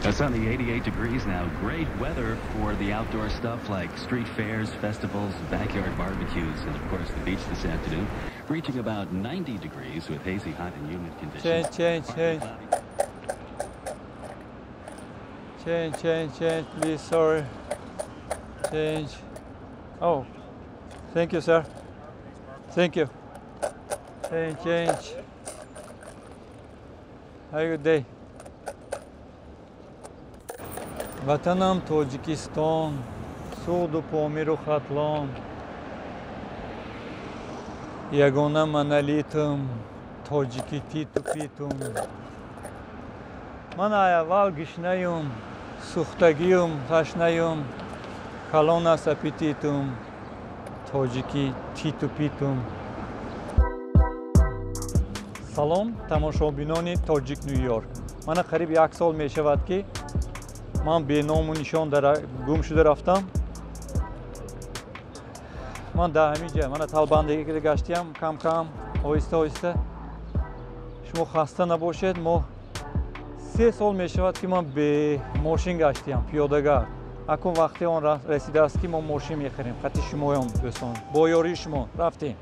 It's only 88 degrees now. Great weather for the outdoor stuff like street fairs, festivals, backyard barbecues, and of course the beach this afternoon. Reaching about 90 degrees with hazy, hot, and humid conditions. Change, change, change. Change, change, change, please, sorry. Change. Oh, thank you, sir. Thank you. Change, change. Have a good day. Ватанам Тоҷикистон, Суғду Помиру Хатлон, ягона монолитум, тоҷики титу питум. Ман аввал гишнаюм, сӯхтагиюм, ташнаюм, калон аст аппетитум, тоҷики титу питум. Салом, тамошобинони Тоҷик Нью-Йорк. Мана қариб як сол мешавад, ки ман беному нишон гум шуда рафтам. Ман дар ҳамин ҷа мана талбандагӣ карда гаштиям, кам-кам, оҳиста оҳиста. Шумо хаста набошед, мо 3 сол мешавад, ки ман бе мошин гаштиям, пиёдагард. Акун вақти он расидааст, ки мо мошин мехарем. Хати шумоён, дӯстон, бо ёрии шумо рафтем.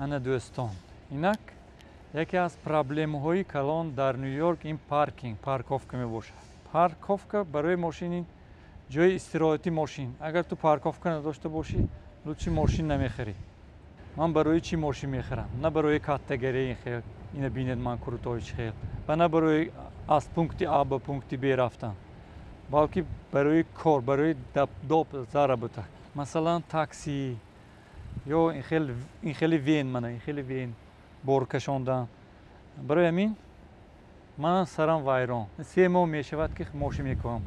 Ана дӯстон, инак яке аз проблемаҳои калон дар Нью-Йорк ин паркинг, парковка мебошад. Парковка барои мошин ҷои истироҳати мошин. Агар ту парковка надошта бошӣ, лучше мошин намехарӣ. Ман барои чӣ мошин мехарам? На барои каттагарии хел, ина бинед ман крутой чӣ хел, ва на барои аз пункти А ба пункти Б рафтан, балки барои кор, барои доп заработок. Масалан, такси ё ин хели вен, мана ин хели вен бор кашондан. Барои ҳамин ман сарам вайрон. 3 моҳ мешавад, ки мошин мекунам.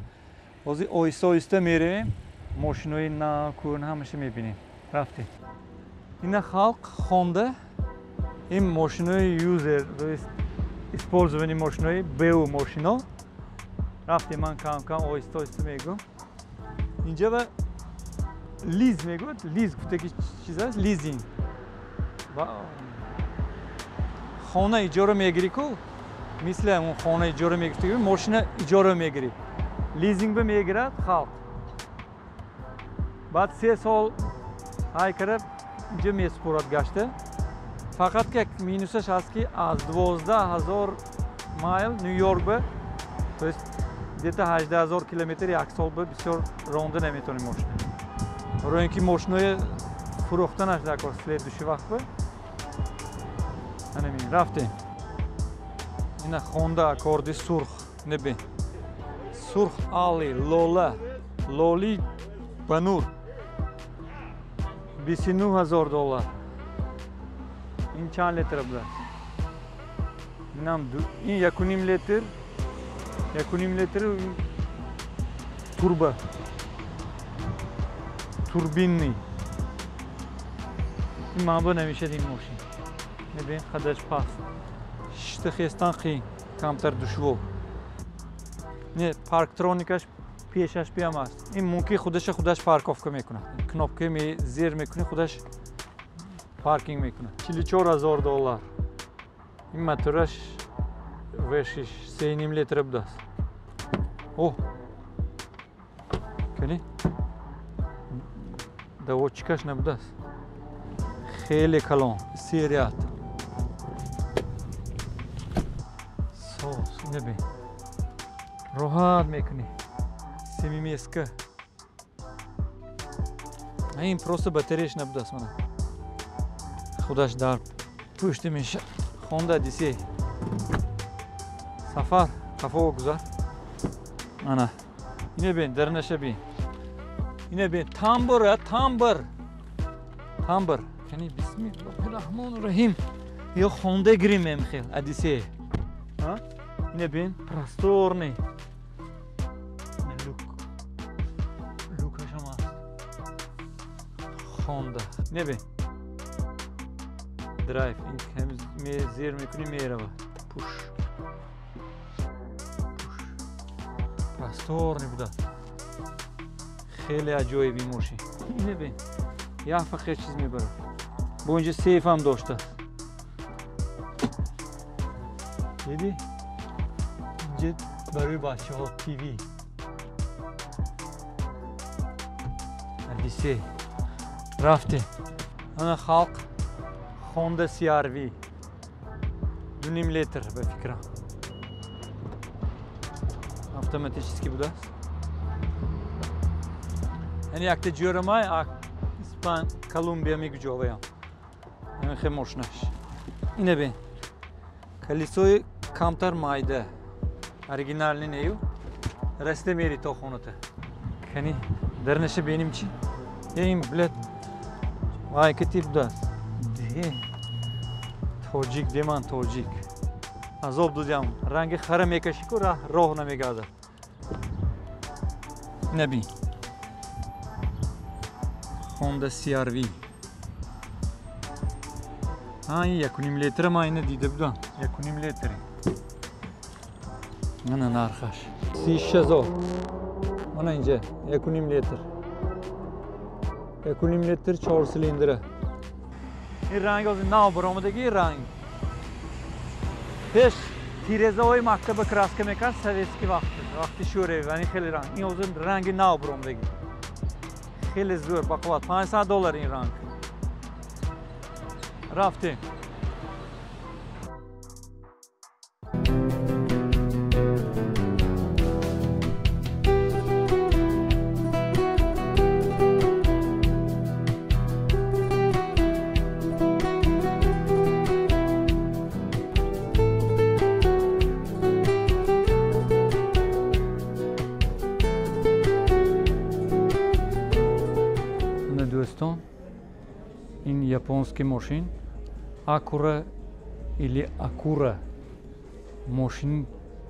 Ҳозир оҳиста оҳиста меравем, мошинои нав кӯҳна ҳамаша мебинем. Рафтем. Ина халқ хонда ин мошинои юзер, то есть использование мошинои БУ мошино. Рафтем, ман кам-кам оҳиста оҳиста мегӯм. Инҷа ва lease мегӯяд, lease гуфтаги чиз аст, лизинг. Хона иҷора мегирӣ ку, мисли ҳамон хона иҷора мегирӣ, мошина иҷора мегирӣ. Лизинг ба мегирад халқ. Баъд 3 сол ҳай карда инҷа месупорад гашта. Фақат ки як минусаш ҳаст, ки аз 12 000 майл Нью-Йорк ба, то есть где-то 18 000 километр як сол ба бисёр ронда наметавонӣ мошина. Барои ин ки мошинои фурӯхтанаш дар кор следующий вақт ба. Анамин рафтем. Ина Хонда Аккорди сурх, небин. Сурх али лола, лоли ба нур. 29 000 доллар. Ин чанд литр будааст? Инам ин 1,5 литр, 1,5 литр турбо. Турбинный. Ин манбо намешад ин мошин. Мебинем қадаш паст. Шишта хестан қиин, камтар душвор. Не, парктроникаш пешаш биям аст. Ин мумкин худаша худаш парковка мекунад. Кнопка зер мекунӣ, худаш паркинг мекунад. 44 000 доллар. Ин мотораш V6 3,5 литр будааст. О! Кани? Доводчикаш набудааст. Хеле калон, серият. Сос, ина бин. Роҳат мекунӣ. Семиместка. Ин просто батареяш набудааст мана. Худаш дар пушти меша. Хонда Одиссей. Сафар, қафо гузар. Ана. Ина бин, дарнаша бин. Ина бин, тамбур, тамбур. Тамбур. Кани бисмиллоҳи раҳмони раҳим. Ё хонда гирим эмхел Одиссей. А? Ина бин, просторный. Люк. Люкашам аст. Хонда. Ина бин. Драйв. Ин ками зер мекунӣ мерава. Push. Push. Просторный будааст. Хеле аҷоиб ин мошин. Ина бин. Як фақир чиз мебарад. Бо инҷа сейф ҳам доштааст. Дидӣ? Инҷа барои бачаҳо ТВ. Одиссей. Рафтем. Ана халқ Honda CR-V. 2,5 литр ба фикрам. Автоматически будааст. Яъне якта ҷӯрамай Испан, Колумбия мегуҷоваям. Ҳамин хел мошинаш. Ина бин. Колесои камтар майда. Оригинальный нею. Расида мери то хоната. Кани дарнаша бинем чи? Ин блядь вай кати будааст. Де. Тоҷик деман тоҷик. Азоб додям. Ранги хара мекашӣ ку роҳ намегардад. Ина бин. Honda CR-V. А, ин 1,5 литра ман ина дида будам. 1,5 литри. Мана нархаш. 36 000. Мана инҷа 1,5 литр. 1,5 литр 4 силиндра. Ин ранг ҳозир нав баромадаги ранг. Пеш тирезаҳои мактаба краска мекард советский вақт, вақти Шӯравӣ, ани хеле ранг. Ин ҳозир ранги нав баромадаги. Хеле зӯр, бақувват. $500 ин ранг. Рафтем. Дӯстон, ин японский мошин Акура или Акура. Мошин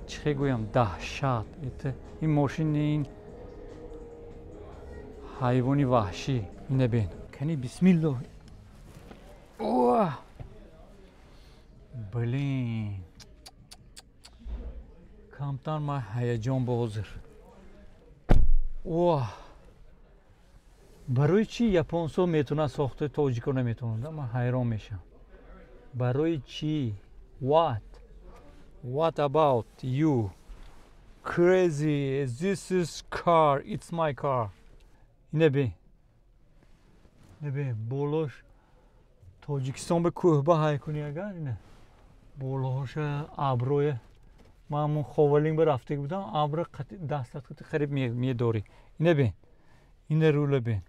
чӣ гӯям, даҳшат. Это ин мошин ин ҳайвони ваҳшӣ. Ина бин. Кани бисмиллоҳ. О! Блин. Камтар ман ҳаяҷон ба ҳозир. О! Барои чӣ японсо метавонад сохта, тоҷико наметавонад? Ман ҳайрон мешавам. Барои чӣ? What? What about you? Crazy. This is car. It's my car. Ина бин. Ина бин. Болош Тоҷикистон ба кӯҳба ҳай кунӣ агар ина. Болоҳоша аброе. Ман ҳамон Ховалинг ба рафтаг будам, абра дастат қариб медорӣ. Ина бин. Ина рула бин.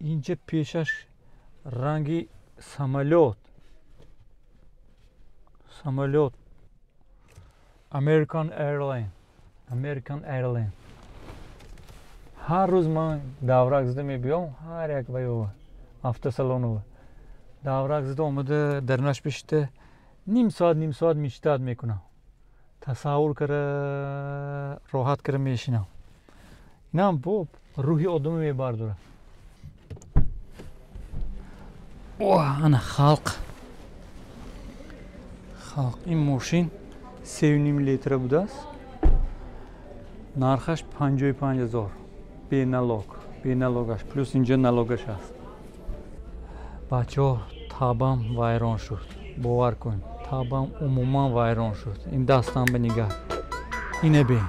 Инҷа пешаш ранги самолёт. Самолёт. American Airline. American Airline. Ҳар рӯз ман даврак зада мебиём, ҳар як вайова автосалонова. Даврак зада омада дарнаш бишта ним соат мечтать мекунам. Тасаввур кара роҳат кара мешинам. Инам бо рӯҳи одамро мебардорад. О, ана халқ. Халқ. Ин мошин 3,5 литра будааст. Нархаш 55 000. Бе налог. Бе налогаш. Плюс инҷа налогаш аст. Бачаҳо, табам вайрон шуд. Бовар кунед, табам умуман вайрон шуд. Ин дастам ба нигаҳ. Ина бин.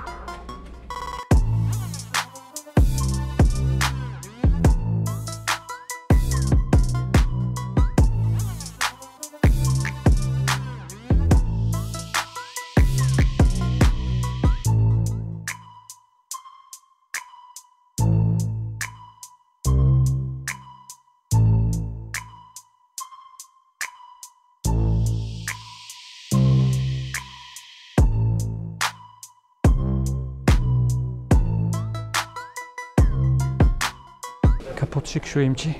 Капотшик шӯем чӣ?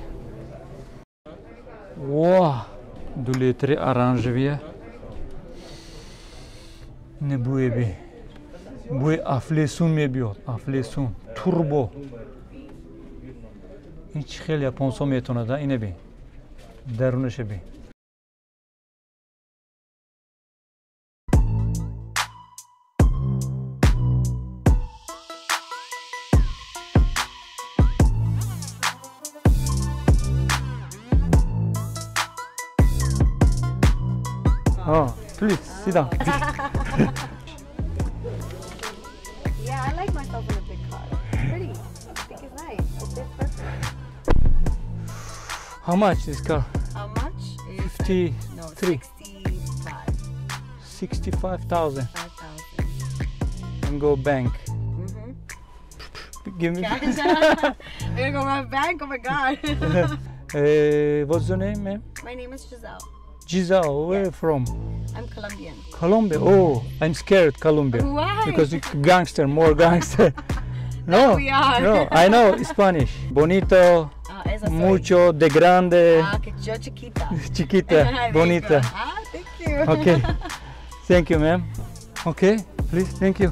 Во! 2 литри оранжевия. Не буе би. Буи афлесун мебиёд. Афлесун. Турбо. Ин чӣ хел японсо метонад, ине би. Дарунаша би. Oh, please sit down. Yeah, I like myself in a big car. It's pretty. I think it's nice. It fits perfect. How much this car? How much? 53. No, 65. 65,000. 5,000. And go bank. Mm-hmm. Give me. Cash. I'm gonna go my bank. Oh my god. What's your name, ma'am? My name is Giselle. Giselle, where are you from? I'm Colombian. Colombia? Oh, I'm scared, Colombia. Why? Because you gangster, more gangster. No, we are. No, I know Spanish. Bonito, mucho, de grande. Ah, que yo chiquita. Chiquita, bonita. Ah, thank you. Okay, thank you, ma'am. Okay, please, thank you.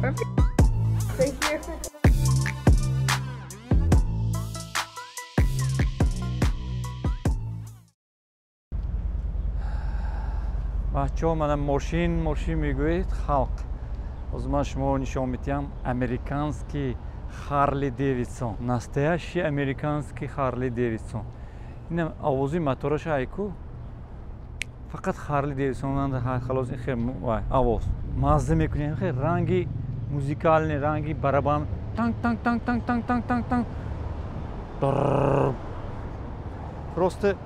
Perfect. Thank you. Бачаҳо, мана мошин мегӯед халқ. Ҳозир ман шумо нишон медиҳам американский Харли Дэвидсон. Настоящий американский Харли Дэвидсон. Инам овози мотораша айку. Фақат Харли Дэвидсон халос ин хел овоз. Мазза мекунем хел ранги музикални, ранги барабан. Танк танк танк танк танк танк танк танк. Просто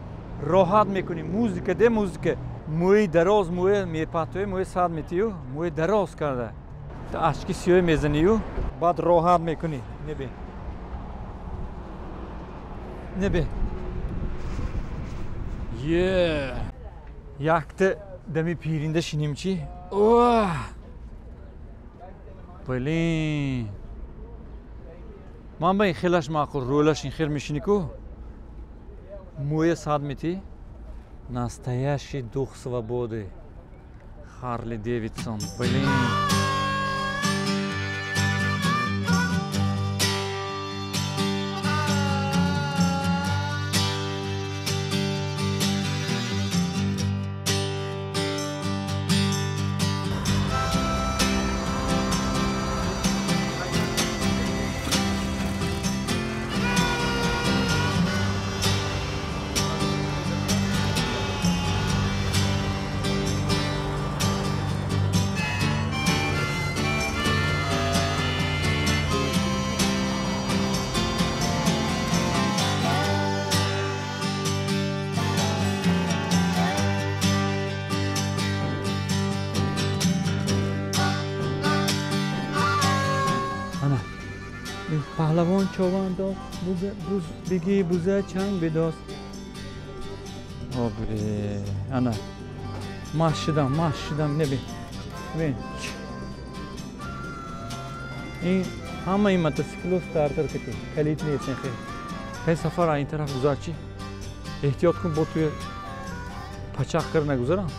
роҳат мекунем. Музика де музика. Мӯи дароз, мӯи мепатои, мӯи сад метию, мӯи дароз карда. Ашки сиёҳ мезанию, баъд роҳат мекунӣ. Небе. Небе. Е. Якта дами пиринда шиним чи? Оҳ! Блин. Ман ба ин хелаш маъқул, рӯлаш ин хел мешинӣ ку? Мӯя сад метӣ? Настоящий дух свободы. Харли Дэвидсон. Блин. Паҳлавон човандоз, бигӣ буза чанг бидоз. Обре, ана. Маш шидам, небин. Бин. Ин ҳама ин мотосикло стартер кати, калит нест ин хел. Ҳай сафар ин тараф гузар чи? Эҳтиёт кун, бо туя пачақ кар нагузарам.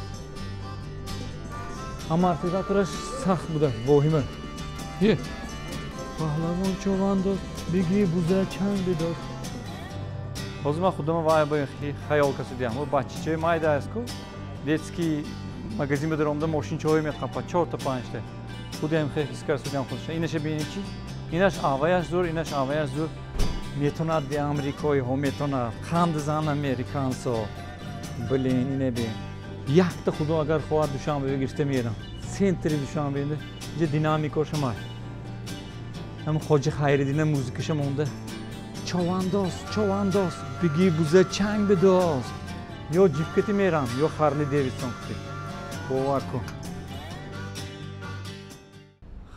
Амортизатораш сахт будааст, воҳима. Е. Паҳлавон човандоз, бигӣ буза чанг бидоз. Ҳозир ман худама вай ба хаёл касудиям. О бачачаи майда аст ку, детский магазин ба даромада мошинчаҳое меқапад, 4-та 5-та. Худиам хел ҳис кардам худша. Инаша бинед чи? Инаш аваяш зур, инаш аваяш зур. Метонад би амрикоиҳо метонад. Қанд зан американсо. Блин, ине бин. Якта худо агар хоҳад Душанбе гирифта мерам. Центри Душанбе инҷа динамикоша май. Ҳам Хоҷа Хайриддина музикаша монда. Човандоз, човандоз, бигӣ буза чанг бидоз. Ё ҷипкати мерам, ё Харли Дэвидсон кути. Бовар кун.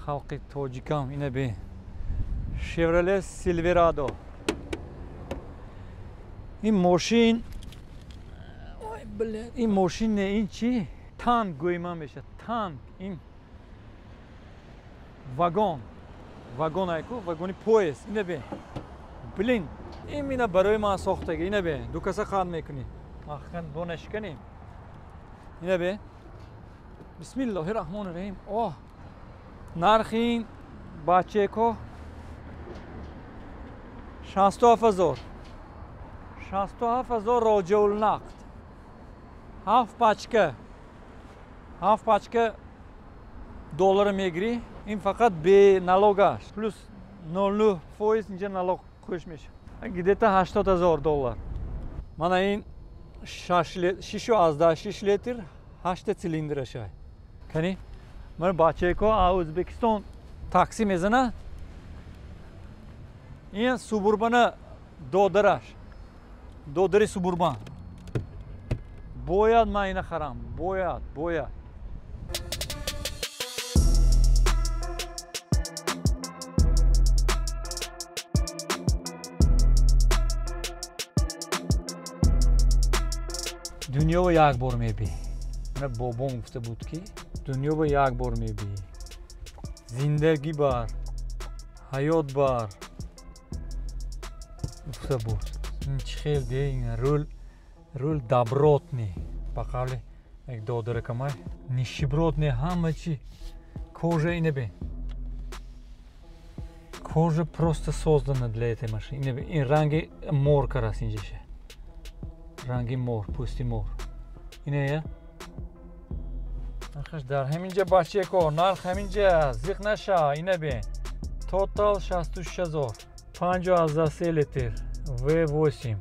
Халқи тоҷикам ина бин. Шевроле Силверадо. Ин мошин, ой блин, ин мошин не, ин чи? Танк гӯйман мешавад. Танк, ин вагон. Вагон айку, вагони поезд. Ина бин. Блин, Именно барои ман сохтаги. Ина бе, ду каса қанд мекунӣ. Махкан бо нашиканем. Ина бе. Бисмиллоҳи раҳмони раҳим. Оҳ. Нархи ин бачеко 67 000. 67 000 роҷеулнақд. Ҳафт пачка. Ҳафт пачка доллар мегирӣ. Ин фақат бе налог аш. Плюс 0,9% инҷа налог қӯш мешавад. Где-то 80 000 доллар. Мана ин 6,6 литр, ҳашта цилиндр ашай. Кани? Мана бачаеко а Ӯзбекистон такси мезана. Ин Субурбана додараш. Додари Субурбан. Бояд ман ина харам. Бояд, бояд. Дунёро як бор мебӣ. Мана бобом гуфта буд, ки дунёро як бор мебӣ. Зиндагӣ бар, ҳаёт бар гуфта буд. Ин чӣ хел де, ин рул, рул добротный. Ба қавли як додаракамай, нищебродный ҳама чи кожа ина бин. Кожа просто создана для этой машины. Ина бин, ин ранги мор караст инҷаша. Ранги мор, пӯсти мор. Ина я? Нархаш дар ҳаминҷа, бачако, нарх ҳаминҷа, зиқ наша, ина бин. Total 66 000. 5,3 литр. V8.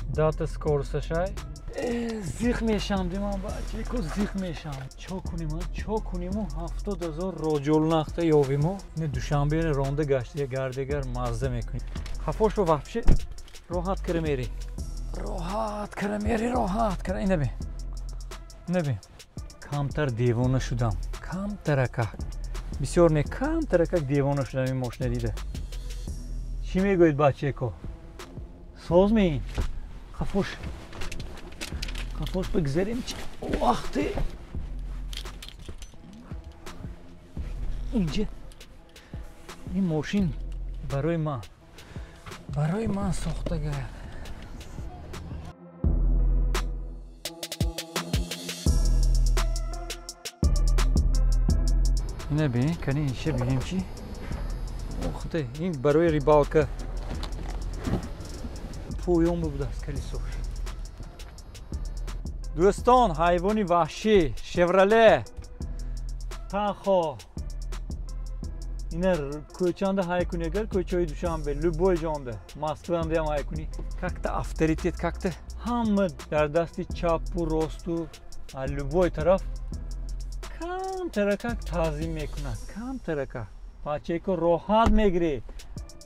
Дата скорость ашай. Зиқ мешам, диман бачако, зиқ мешам. Чо кунем, чо куниму 70 000 роҷулнақта ёвиму. Ина Душанбе ронда гашти гардегар мазза мекунем. Хафошо вообще роҳат кара мери. Роҳат кара мери, роҳат кара. Ина бин. Ина бин. Камтар девона шудам. Камтаракак. Бисёр не, камтаракак девона шудам ин мошина дида. Чӣ мегӯед, бачако? Соз меин? Хафош. Хафош бигзарем чи вақте инҷа ин мошин барои ман сохтага. Ина бин, кани инша бинем чи. Охте, ин барои рыбалка поён будааст колесо ш. Дӯстон, ҳайвони ваҳшӣ, Шевроле Тахо. Ина кӯчанда ҳай кунӣ, агар кӯчаҳои Душанбе, любой ҷонда, Москвандаям ҳай кунӣ, как-то авторитет, как-то ҳама дар дасти чапу росту, любой тараф камтаракак таъзим мекунад, камтаракак. Бачаеко роҳат мегирӣ.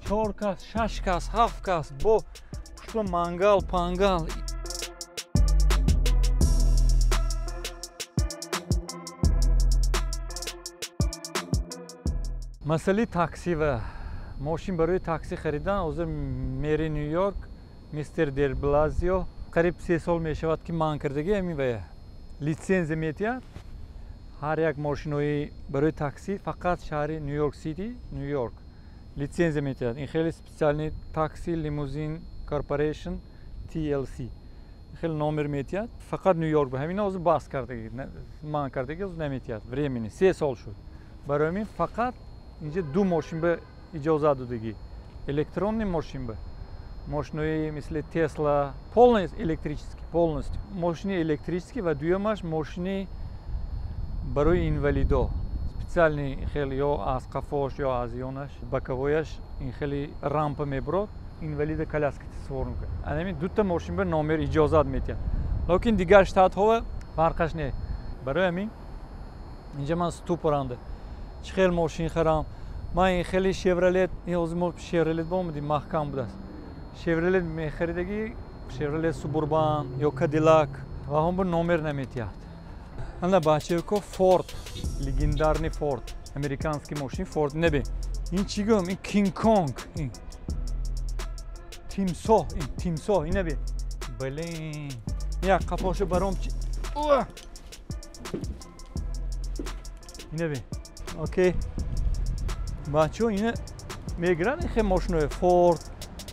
Чор кас, шаш кас, ҳафт кас бо пуштба мангал, пангал. Масъалаи такси ва мошин барои такси харидан ҳозир мэри Ню-Йорк мистер Де Блазио қариб 3 сол мешавад, ки манъ кардагӣ ҳамин вая литсензия метиҳад ҳар як мошинои барои такси. Фақат шаҳри Ню-Йорк Сити, Ню-Йорк литсензия метиҳад. Ин хеле специальный Taxi Limousine Corporation, TLC, хеле номер метиҳад фақат Ню-Йорк. Ҳамина ҳозир бас кардагӣ, манъ кардагӣ, ҳозир наметиҳад временно, 3 сол шуд. Барои ҳамин фақат инҷа ду мошин ба иҷозат додагӣ: электронный мошин ба мошинои мисли Тесла, полностью электрический, полностью мошини электрический, ва дуюмаш мошини барои инвалидо, специальный хел, ё аз қафош, ё аз ёнаш, боковой аш ин хели рампа мебурод, инвалида коляска савор мекунад. Анами дута мошин ба номер иҷозат метиҳад, лекин дигар штатҳо фарқаш не. Барои ҳамин инҷа ман ступор анда, чӣ хел мошин харам. Ман ин хели Шевролет, ҳозир мо Шевролет боомадим, маҳкам будааст. Шевролет мехаридагӣ, Шевролет Субурбан ё Кадиллак, ва ҳам бо номер наметиҳад. Ана бачако, Форд, легендарный Форд, американский мошин Форд. Неби, ин чӣ гӯям, ин Кинг Конг, ин тимсоҳ, ин тимсоҳ. Инаби, блин, як қафошу баром чи инаби. Окей, бачаҳо, ина мегиранд ин хел мошинои Форд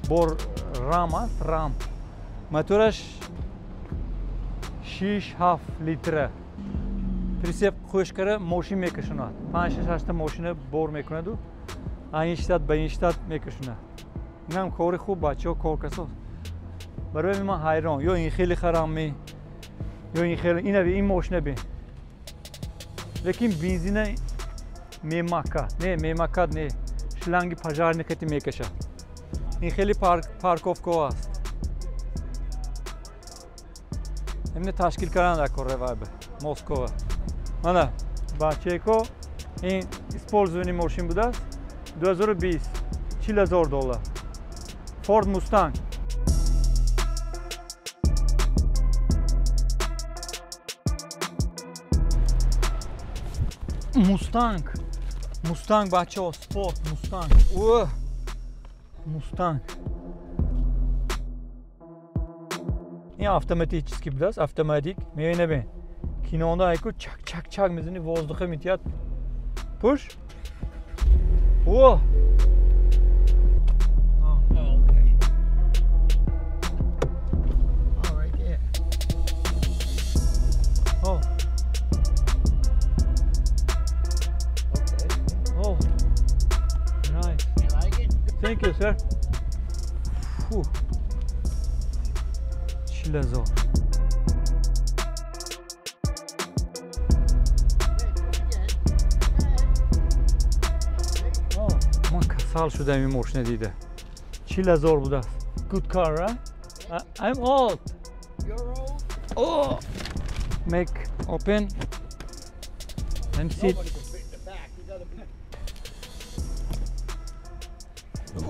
бор. Рам аст, Рам. Мотораш 6-7 литра. Прицеп хӯшкара мошин мекашонад. 5-6 мошина бор мекунаду ин штат ба ин штат мекашонад. Инам кори хуб, бачаҳо коркасоз. Барои ман ҳайрон, ё ин хеле харам ми, ё ин хеле, ина ин мошина бин. Лекин бензина мемакад, не мемакад, не шланги пожарный кати мекашад. Ин хеле парковка аст. Имне ташкил кардан дар кор вайбе Москва. Мана бачако ин использованный мошин будааст. 2020 $40,000. Ford Mustang. Mustang. Mustang бачаҳо, спорт Mustang. Mustang. Ин автоматически будааст, автоматик. Мебинед бин. Кинода айку чак чак чак мезани, воздуха метиҳад. Пуш. О! Oh. Okay. Oh. Nice. You like it? Thank you, sir. Фу. 40,000. Ман касал шудам ин мошина дида. 40,000 будааст. Good car, right? I'm old. You're old? Oh. Make open. Let me see. Nobody can fit in the back. You gotta be.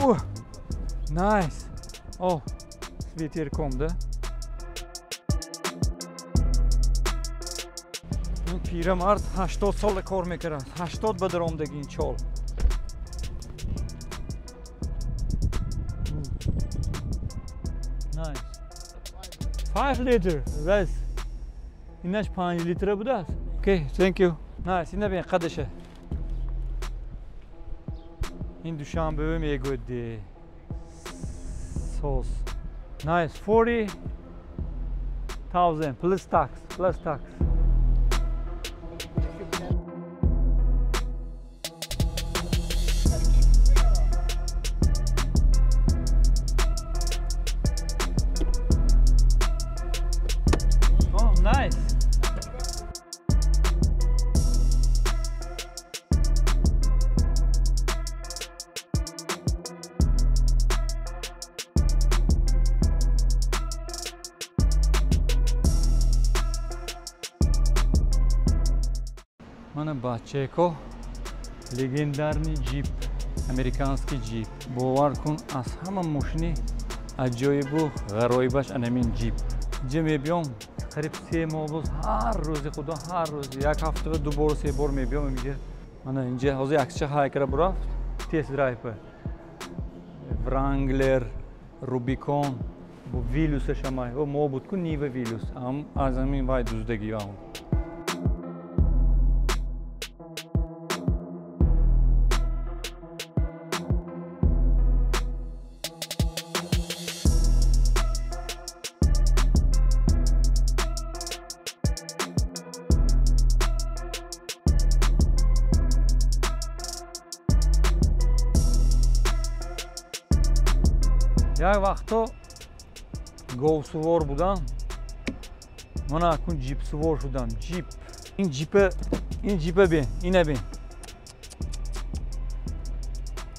Oh, nice. Oh, ветер комда. Ин пирамард 80 сола кор мекард. 80 ба даромадаги ин чол. Nice. 5 liter. That's инаш 5 литра будааст. Okay, thank you. Nice. Ина бин қадаша. Ин Душанбе мегӯяд. Соз. Nice. 40,000 plus tax, plus tax. Oh, nice. Мана бачако легендарный джип, американский джип. Бовар кун, аз ҳама мошини аҷоибу ғароибаш анамин джип. Ҷа мебиём, қариб 3 моҳ боз ҳар рӯзи худо, ҳар рӯз як ҳафта ду бор, се бор мебиём инҷа. Мана инҷа ҳозир якча ҳайкара бурафт, тест драйв. Wrangler, Rubicon, бо Вилюсашамай. О, мо буд ку Нива Вилюс. Ам аз ҳамин вай дуздагӣ ам. Як вақто говсувор будам, мана акун ҷипсувор шудам. Ҷип. Ин ҷипа, ин ҷипа бин, ина бин.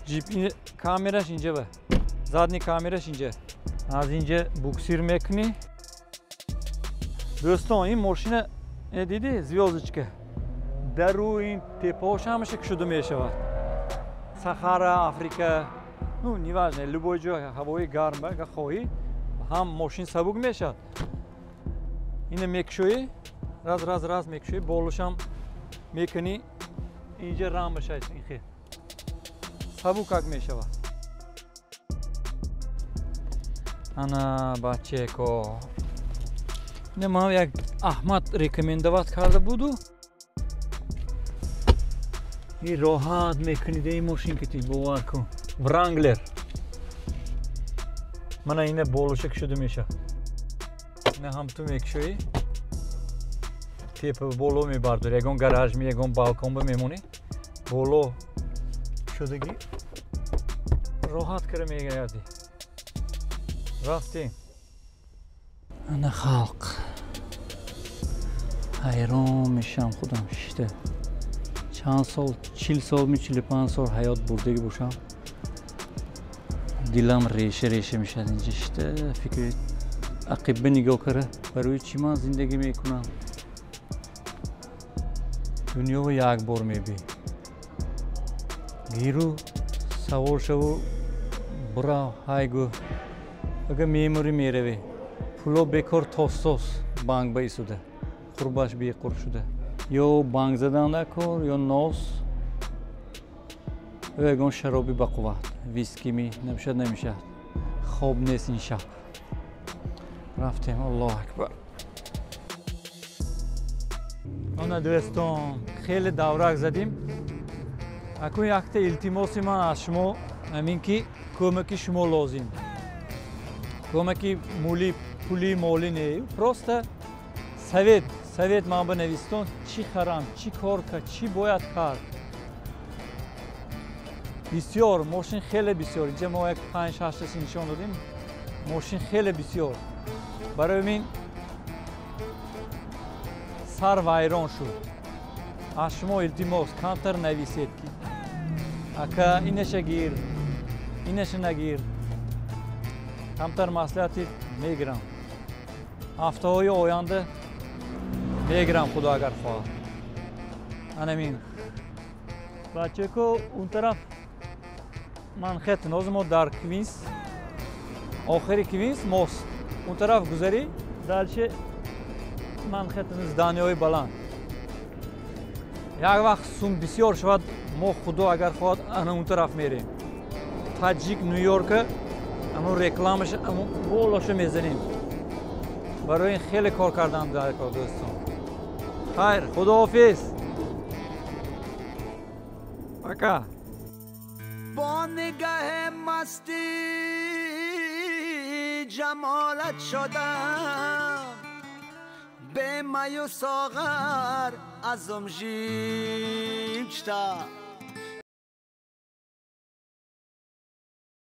Ҷип, ин камераш инҷа ба. Задний камераш инҷа. Аз инҷа буксир мекунӣ. Дӯстон, ин мошина дидӣ, звёздочка. Дару ин тепаҳош ҳамаша кушода мешавад. Сахара, Африка, ну, неважно, любой ҷой ҳавои гарм агар хоҳӣ, ҳам мошин сабук мешавад. Ина мекушоӣ, раз раз раз мекушоӣ, болушам мекунӣ, инҷа рамаша ин хел. Сабукак мешавад. Ана бачако. Ина ман як Аҳмад рекомендовать карда буду. И роҳат мекунӣ ин мошин ки ти, бовар кун. Wrangler. Мана ина болоша кушода мешавад. Ина ҳам ту мекушоӣ, тепа боло мебардорӣ, ягон гараж ми, ягон балкон ба мемонӣ, боло шудагӣ роҳат кара мегардӣ. Рафтем. Ана халқ. Ҳайрон мешавам худам шишта. Чанд сол, 40 сол ми, 45 сол ҳаёт бурдагӣ бошам, дилам реша реша мешавад инҷа шишта. Фикри ақиба нигоҳ кара, барои чӣ ман зиндагӣ мекунам? Дунёро як бор мебӣ. Гиру савор шаву бирав, ҳай гӯ. Ага мемурӣ, меравӣ. Пуло бекор тос-тос банк ба исуда. Қурбаш беқурб шуда. Ё банк задан дар кор, ё нос, ё ягон шароби бақувват, виски ми, намешад, намешад. Хоб нест ин шаб. Рафтем, Аллоҳ акбар. Ана дӯстон, хеле даврак задим. Акун якта илтимоси ман аз шумо ҳамин ки кӯмаки шумо лозим. Кӯмаки мули, пули, моли не, просто совет, совет ман ба навистон, чӣ харам, чӣ кор кард, чӣ бояд кард. Бисёр мошин, хеле бисёр. Инҷа мо як 5-6 таси нишон додем. Мошин хеле бисёр. Барои мин сар вайрон шуд. Аз шумо илтимос, камтар нависед ки ака инаша гир, инаша нагир. Камтар маслиҳати мегирам. Ҳафтаҳои оянда мегирам, худо агар хоҳад. Анамин. Бачако, он тараф Манхеттен, ҳозир мо дар Квинс, охири Квинс мост. Он тараф гузарӣ, дальше Манхеттен, здания ҳои баланд. Як вақт сум бисёр шавад, мо худо агар хоҳад ана он тараф мерем. Таҷик Нью-Йорка, амон рекламаша, амон болоша мезанем. Барои ин хеле кор кардан дар кор, дӯстон. Хайр, худоҳофиз. Пока. Бо нигаҳи мастӣ ҷамолат шудам, бе маю соғар азм жичта.